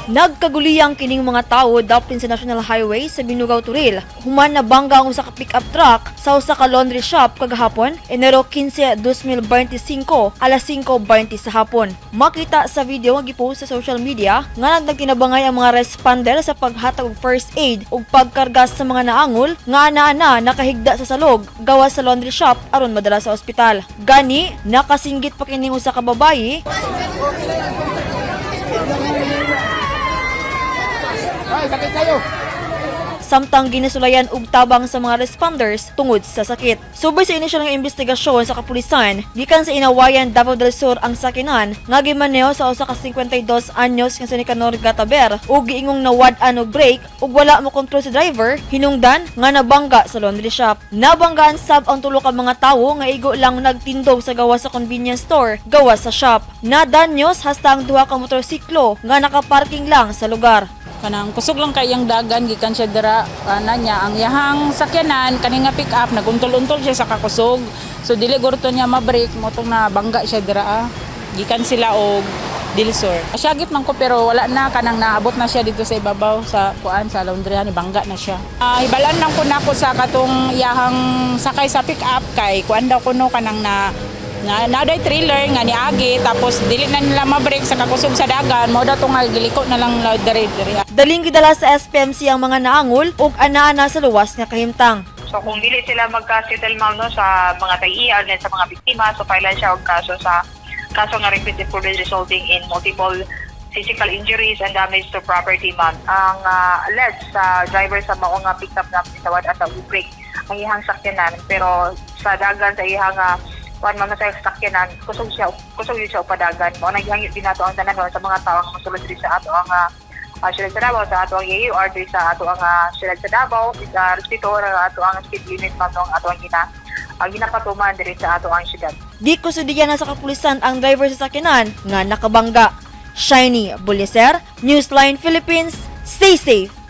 Nagkaguliyang kining mga tawo dapin sa National Highway sa Binugaw, Toril. Human nabangga ang usa ka pick-up truck sa usa ka laundry shop kagahapon, Enero 15, 2025, alas 5:20 sa hapon. Makita sa video nga gipost sa social media nga nagtinabangay ang mga responder sa paghatag og first aid ug pagkarga sa mga naangol nga ana-ana nakahigda sa salog gawas sa laundry shop aron madala sa ospital. Gani, nakasinggit pa kining usa ka babayi Ay, sakit kayo. Samtang ginasulayan og tabang sa mga responders tungod sa sakit. Subay sa inisyal nga investigasyon sa kapulisan, gikan sa Inawayan, Davao del Sur ang sakinan nga gimaneho sa usa ka 52 anyos nga si Nicanor Gataber ug giingong nawad-an og brake ug wala mo kontrol sa driver hinungdan nga nabangga sa laundry shop. Nabanggaan sab ang tulo ka mga tawo nga igo lang nagtindog sa gawas sa convenience store gawas sa shop. Nadanyos hasta ang duha ka motorsiklo nga nakaparking lang sa lugar. Kanang kusog lang kay ang dagan gikan siya dira ana niya ang yahang sakyanan kani nga pick up naguntol-untol siya sa kakusog. So dili gurto niya ma-brake mo tong nabangga siya dira ah. Gikan sila og Dilsor. Syagit man ko pero wala na, kanang naabot na siya dito sa ibabaw sa kuan sa laundryan, ibangga na siya. Hibalan lang ko nako sa katong iyahang sakay sa pick up kay kuan daw kuno kanang na na naday trailer nga niagi tapos dili na nila ma-brake sa kakusog sa dagan mao daw tong nga giliko na lang diri diri. Daling gidala sa SPMC ang mga naangol ug ana-ana sa luwas nga kahimtang. So kung dili sila magka-settle, ma'am, no, sa mga tay-ER and sa mga biktima, so file siya og kaso sa kaso nga reckless imprudence resulting in multiple physical injuries and damage to property, ma'am. Ang alleged sa driver sa mao nga pickup na tawad at brake ang iyang sakyanan, pero sa dagan sa iyang kuan, ma'am, sa sakyanan kusog siya, kusog yun siya padagan. Mao nang gihangyo din nato ang tanan, ma'am, sa mga tawo nga mosulod diri sa ato ang syudad sa Davao, sa ato ang AUR diri sa ato ang syudad sa Davao, respeto ra ato ang speed limit, ma'am, ang ato ang ginapatuman diri sa ato ang syudad. Di kusudiyan na sa kapulisan ang driver sa sakyanan nga nakabangga. Shiny Bulyeser, Newsline Philippines, stay safe!